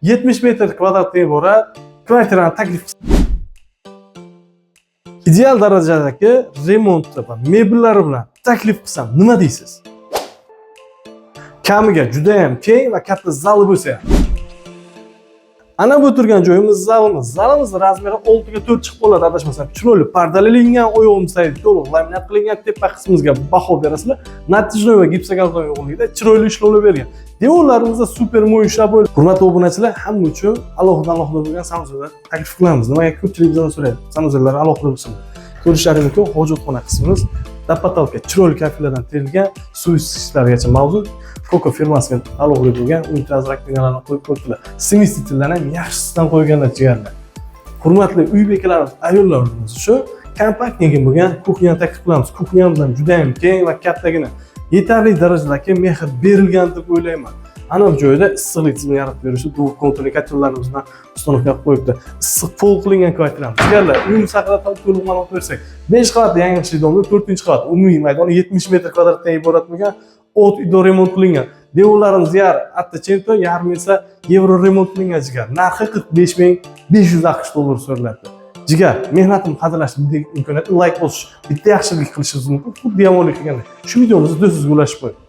70 metr kvadratdan iborat kvartirani taklif. Ideal darajadagi remonti va mebellari bilan taklif qilsam, nima deysiz? Kamiga juda ham keng va katta zali bo'lsa ham. Ana bu turgan joyimiz zalimiz. Zalimiz размер i 6 ga 4 chiqib qoladi, adashmasam. Chiroyli pardalangan, oyog'imiz to'liq laminat qilingan, tepa qismimizga baho berasizlar. Натяжной va gipsokarton uyg'unligida chiroyli ishlovlar bergan. Devorlarimizda super mo'y ishlab qo'yilgan. Hurmatli obunachilar, hamma uchun alohida alohida bo'lgan санузел lar taklif qilamiz. Nimaga ko'pchilik bizdan so'raydi? Санузел lar alohida bo'lsin. Ko'rishlari mumkin, hojatxona qismimiz до потолка chiroyli kafelardan terilgan, suv isitgichlargacha mavjud. Koko firmasiga taalluqli bo'lgan unitaz раковина larni qo'yib qo'yibdilar. Смеситель larni ham yaxshisidan qo'yganlar, jigarlar. Hurmatli uy bekalarimiz, ayollarimiz uchun компактный bo'lgan кухня ni taklif qilamiz. Кухня miz ham juda ham keng va kattagina. Yetarli darajadagi mehr berilgan deb o'ylayman. Ana bu joyda issiqlik tizimini yaratib beruvchi двухконтурный котёл larimizdan установка qilib qo'yibdi. Issiq pol qilingan kvartiramiz. Jigarlar, uyimiz haqida to'liq ma'lumot bersak, 5 qavatli yangi g'ishtli дом ni 4-qavat, umumiy maydoni 70 metr kvadratdan iborat bo'lgan, от и до remont qilingan. Devorlarimiz yarmi Ottocento, yarmi esa yevro remont qilingan, jigar. Narxi 45 500 AQSh dollari so'raladi. Jigar, mehnatimni qadrlash imkoniyati layk bosish, bitta yaxshilik qilishingiz mumkin, xuddi yomonlik qilgandek. Shu videomizni do'stingizga ulashib qo'ying.